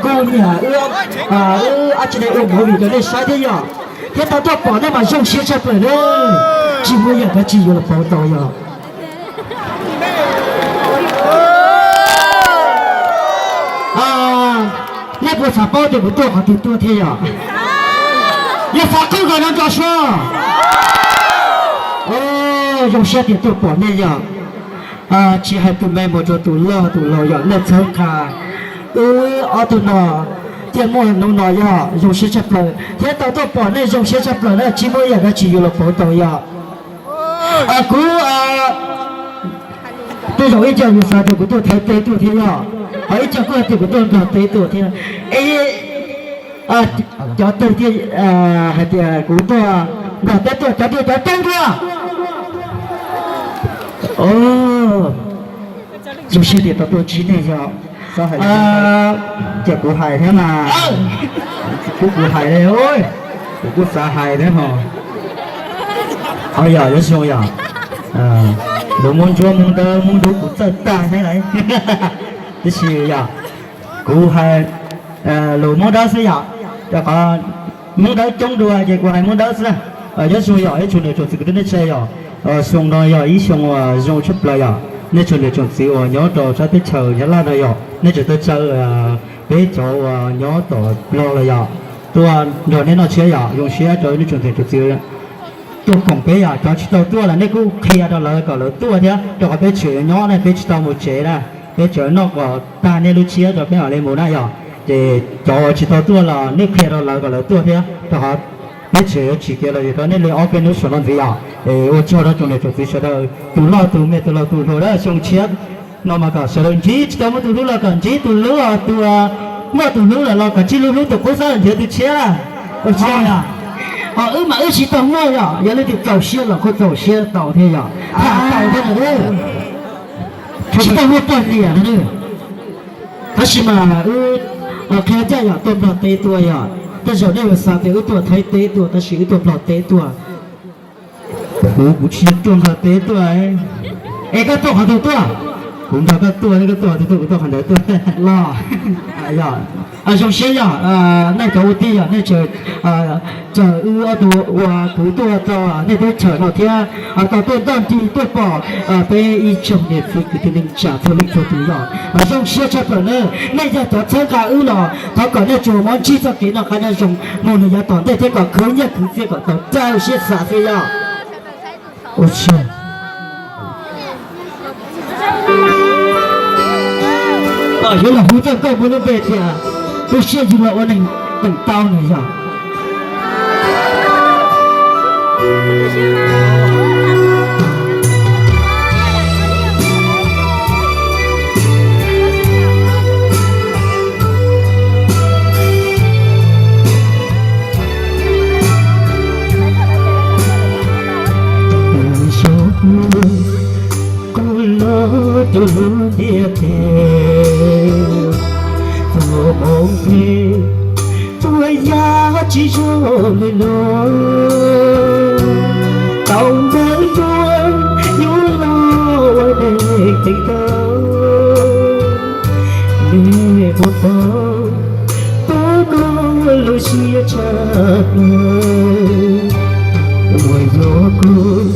Kuv niam wb, wb ab tsi ne ua movie rau nej saib thiab yom, thiab tau tuaj pom nej mas zoo siab tshaj plaws na. Tsis muaj yam dab tsi yuav los pauv tau yom. Nej puas xav paub tias kuv tuaj qhov twg tuaj thiab yom? Yog xav qhib nkaus no nrog suab. Zoo siab tias tuaj pom nej yom. Tsis hais tus me mus rau tus loj tus laus yom, nej txhawb nqa wb ob tug no thiaj muaj hnub no yom, zoo siab tshaj plaws thiab tau tuaj pom nej zoo siab tshaj plaws na, tsis muaj ib yam dab tsi yuav los pauv tau yom. Kuv tej zaum ib co yus xav tias kuv tuaj thaiv teb tuaj thiab yom, ho ib co kuj hais tias kuv tuaj nrog teb tuaj thiab. Es cov twg thiaj hais tias kuv tuaj nrog teb tuaj, cov twg cov tseeb thiab? Zoo siab tias tau tuaj ntsib nej yom. Ces kuv hais thiab mas, kuv kuv hais li, kuv kuj xav hais thiab ho. Ho yog yuav zoo yom, luag muab ntsuab muab ntawv muab dub kuv txawj tag thiab lauj. Tiam sis yog kuv hais lus Hmoob Dawb xwb yom, rau qhov Hmoob Dawb coob dua ces kuv hais Hmoob Dawb xwb. Nyob zoo yom ib tsoom niam tsoom txiv kwv tij neej tsa yom, xyoo no yog ib xyoo uas zoo tshaj plaws yom, nej tsoom niam tsoom txiv uas nyob rau sab teb chaws Nyab Laj no yom, nej tseem tau caw peb cov uas nyob tom Nplog los yom tuaj nrog nej noj tshiab yom, zoo siab rau nej tsoom niam tsoom txiv tuaj koom peb yom, cov tsis tau tuaj los nej kuj qhia rau lawv kom lawv tuaj thiab, rau qhov peb tseem nyob ne peb tsis tau mus tsev na, peb tseem noj kom tag nej lub tshiab rau peb mam li mus na yom. Ces cov uas tsis tau tuaj los nej qhia rau lawv kom lawv tuaj thiab, rau qhov peb tseem yuav tsim kev lom zem rau nej li ob peb hnub saum no ntxiv yom. Es ua tsaug rau tsoom niam tsoom txiv sawv daws, tus loj tus me tus laus tus hluas na, xyoo tshiab no mas kom sawv daws ntsib tsis tau muaj tus hlub los kom ntsib tus hlub, tus muaj tus hlub lawm los kom tsib lub hlub tus qub xab nrhiav tus tshiab. Ua tsaug. Ho wb mas wb tsis tau muaj yom, yog leej twg txaus siab los kuj txaus siab tau thiab yom, tham tau thiab no. Tsis tau muaj poj niam no. Tab sis mas wb qhia ncaj yom, tuaj Nplog teb tuaj yom, tej zaum nej yuav xav tias wb tuaj Thaib teb tuaj tab sis wb tuaj Nplog teb tuaj. Kuv, kuv tsis tuaj Nplog teb tuaj. Es koj tuaj qhov twg tuaj? Kuv nrog koj tuaj, koj tuaj qhov twg tuaj kuv tuaj qhov ntawd tuaj los. Zoo siab yom, nej cov ua tij yom, nej tseem caw wb ob tug uas kuv tuaj txog nej teb chaws no thiab tau tuaj ntoj nrig tuaj pom peb ib tsoom niam txiv kwv tij neej tsa txhua leej txhua tus yom. Zoo siab tshaj plaws na, nej yog cov txhawb nqa wb los thov kom nej tsuas muab ntsib txoj kev noj qab nyob zoo mus lawm yav tom ntej thiab kom khwv nyiaj khwv txiaj kom tau raws siab xav thiab yom. Ua tsaug. Yuav los hu txoj nkauj muaj lub npe tias tu siab yug los ua neeg teem tau no yog. Kuv los rau lub ntiaj teb, txhua hmoov phem tuaj yam tsis zoo li no. Tau ntawd tuaj yuav los ua neeg teem tau, nej puas paub tau koj lub siab tshaj plaws uas yog kuv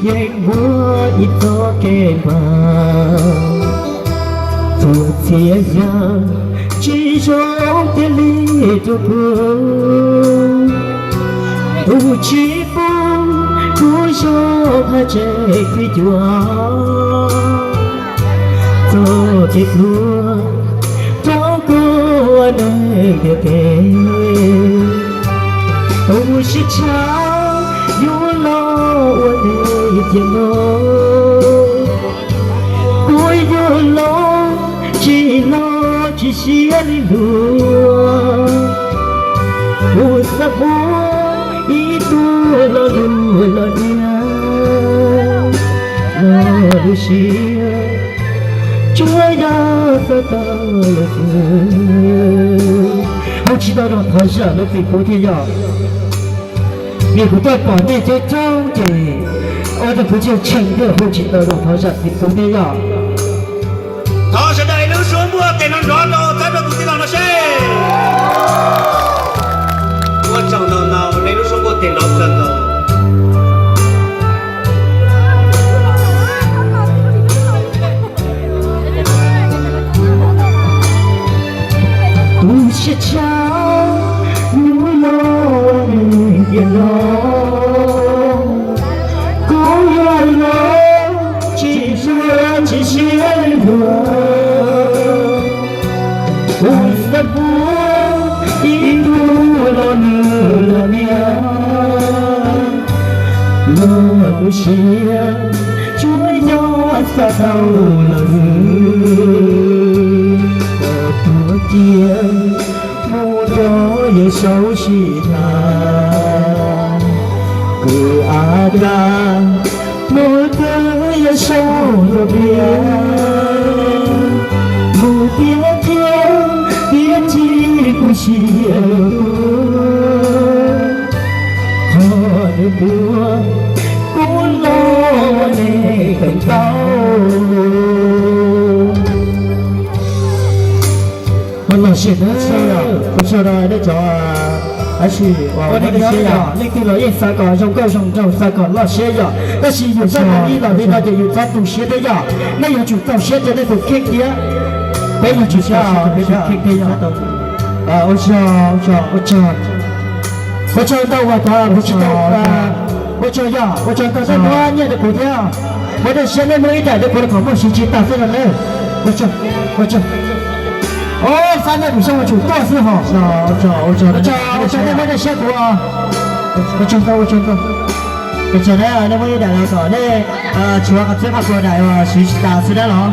yeej muaj ib txoj kev npam. Txhua txhia yam tsis zoo thiaj li rau kuv, tus tsis pub kuv zoo haj tseem txhij cuag txoj kev tuag rau koj ua neeg ntiaj teb. Tau mus sib tshab yuav los ua neeg tiam no, kuv yuav los tsis los tsis siab li luag. Kuv xav hu ib tug lo lus los niam los lub siab tsuas yog xav tau lawm xwb. Hu tsis tau los thov zam lub txim pub thiab yom. Vim kuv tuaj pom nej coob coob ces ua rau kuv tshee tshee thiaj hu tsis tau los thov zam txim pub thiab yom. Thov sawv daws lub suab npuaj tes no nrov rau txhawb rau tus tij laug Tsis tshua hnub no ua neeg tiam no, kuv yog los tsis tshua tsis siab li luag. Kuv xav pub ib tug los nws los niam, luag kuv siab tsuas yog xav tau los xwb. Kom tuag cia mus nrog Yawm Saub sib tham, kwv Ab Kas mus twb Yawm Saub ntuag plias, mus tiag tiag tiam sis kuv siab luag, qhov nws puag kuv los ua neeg feem ntau. Ua lom zem na, ua tsaug rau nej cov, tab sis ua neeg nyob yog leej twg los yeej xav kom zoo nkauj zoo nraug, xav kom loj siab yom, tab sis yus txoj hmoo ib los li no ces yus txhob tu siab thiab yom. Nej yuav tsum txaus siab rau nej tus kheej thiab, peb yuav tsum txaus siab rau peb tus kheej thiab yom. Ua tsaug, ua tsaug, ua tsaug ntau uas tau, ua tsaug, ua tsaug yom, ua tsaug ntau nej muab nyiaj rau kuv thiab, muab nej siab nej muab ib daim rau kuv los kom muaj siv tsis tas xwb no na. Ua tsaug, ua tsaug. Ob sab nej kuv xyoo ua tsum tuaj xwb hos. Ua tsaug, ua tsaug nej muab nej siab kuv. Ua tsaug ntau, ua tsaug ntau. Ua tsaug na, nej muab ib daim los kom nej tshuav qhov txhia qhov pua daim uas siv tsis tas xwb dab los.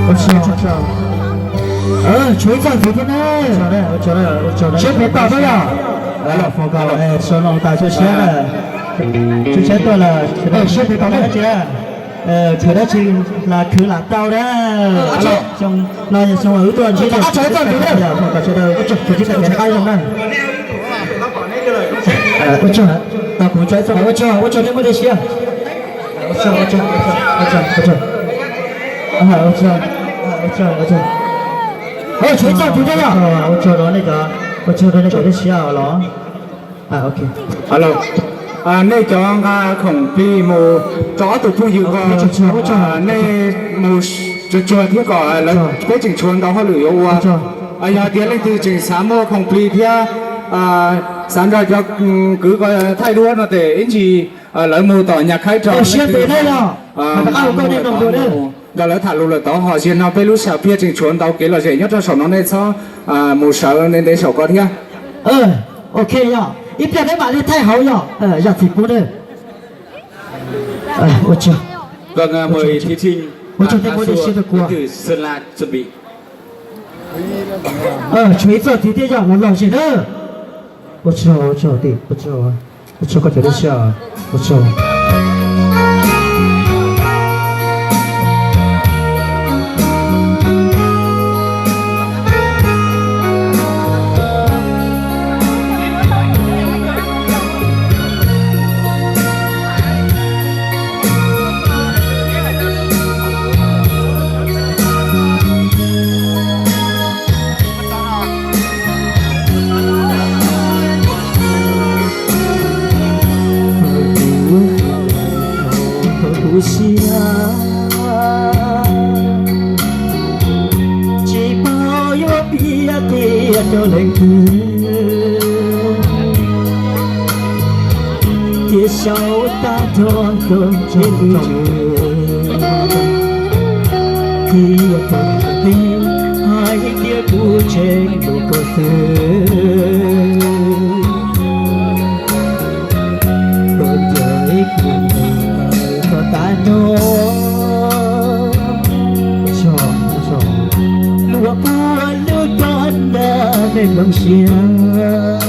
Ua tsaug, ua tsaug. Tshuav ib txoj ntxiv thiab na. Siab pem toj thiab yom. Sau no tas siab siab na. Siab siab tuaj lawm. Siab pem toj na. Khwv dab tsi los khwv lam tau na. Xyoo no yog xyoo uas wb tuaj ntsib, ua tsaug, ua tsaug, ua tsaug, ua tsaug, ua tsaug, ua tsaug nej muab tej siab. Ua tsaug, ua tsaug, ua tsaug, ua tsaug, ua tsaug, ua tsaug, ua tsaug. Tshuav ib txoj ntxiv thiab yom. Ua tsaug rau nej cov, ua tsaug rau nej cov tej siab los. Nej cov nqa khoom plig mus rau ob tug phooj ywg ko, nej mus tsuag tsuag thiab kom lawv, peb tseem tshuav ntau hauj lwm yuav ua. Yog tias leej twg tseem xav muaj khoom plig thiab xav nrog cov kwv ko thaij duab no ces ib ntsis lawv mus tom Nyab Khab Rog, siab pem na yom, nrog lawv tham lus lawm tod. Ho zaum no peb lub sam phiaj tseem tshuav ntau kev lom zem nyob rau saum no, nej txhob mus sawv ntev ntev saum ko thiab. Ok yog ib pliag peb mam li thaij hauv yog, yog txiv pub na. Ua tsaug, ua tsaug, ua tsaug nej muab siab rau kuv. Tshuav ib txoj ntxiv thiab yog ua lom zem na. Ua tsaug, ua tsaug, ua tsaug, ua tsaug koj cov lub siab, ua tsaug. Kuv siab tsis paub yuav piav tias rau leej twg, tias saum tag nrho nkaus ntsej muag, tias koj teb hais tias kuv tseem hlub koj xwb. Koj ncaim kuv mus tau tas no, luag ua lub toj na me nplooj siab,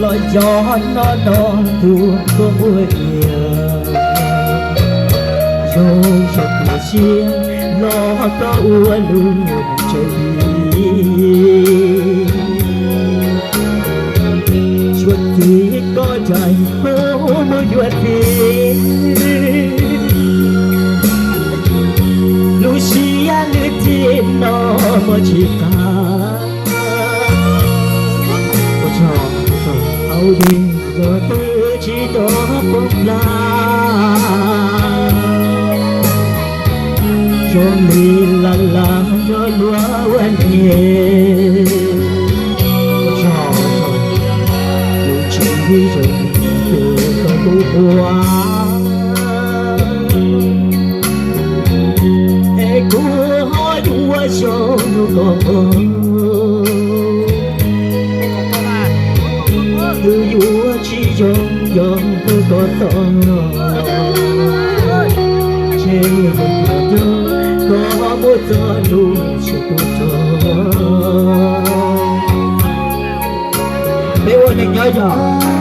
los yog no no tus koj ua niam, zoo zoo kuv siab los koj ua lub neej tsev li. Tshuav txiv koj ncaim kuv mus yuav txiv, lub siab lub txim no muaj tsis tas. Hauv dej los twb tsis tau poob plaws. Li la la nrog luag ua niam, tsis zoo tus kuv ua, es kuv ho yuav zoo rau koj. Twb yuav tsis zoo yog tus koj txom nyem, ntshe yuav tus koj muab txoj lus tsis tu tso. Peb ua neej nyob yog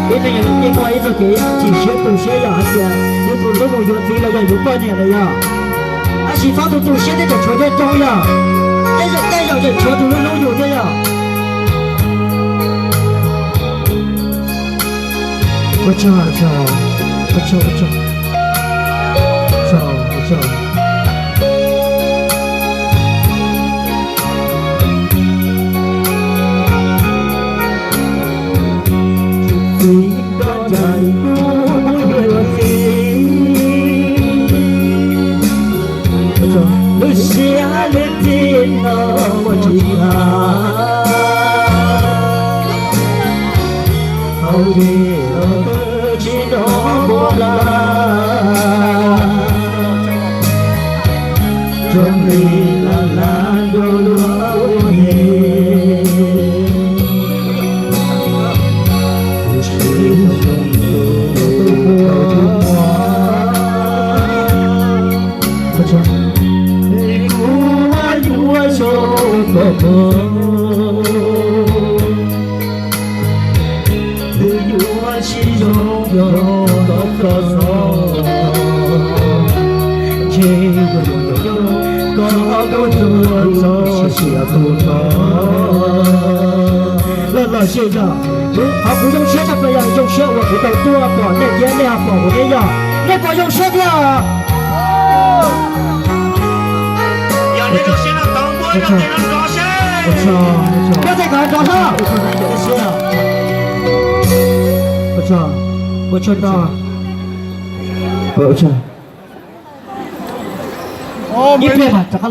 peb neej nyob, peb muaj ib txoj kev chim siab tu siab yog hais tias yus tus hlub mus yuav txiv los yog yuav poj niam los yog, tab sis txhob tu tu siab thiab tseem tshuav coob coob yog, tej zaum tej zaum tseem tshuav tus hlub hlub yus thiab yog. Ua tsaug, ua tsaug, ua tsaug, ua tsaug, ua tsaug. Txiv, koj ncaim kuv mus yuav txiv, lub siab lub ntsws no ua tsis tau. Hauv dej los twb tsis hnov npua plas, zoo li la la nrog luag ua niam. Kuv siv zoo tus tus muaj, es kuv yuav zoo koj muag. Twb yuav tsis zoo yog koj txom nyem, ntshe yuav tus koj muab txoj lus tsis tu tso. Loj loj siab yog, qhov kuv zoo siab tshaj plaws yog zoo siab uas kuv tau tuaj pom nej thiab nej ho pom kuv thiab yog nej puas zoo siab thiab? Yog nej zoo siab no tau muab nrog tej no nrov seb. Nrog tej no nrov hlo. Ua tsaug, ua tsaug ntau. Ua tsaug. Ib pliag mas rov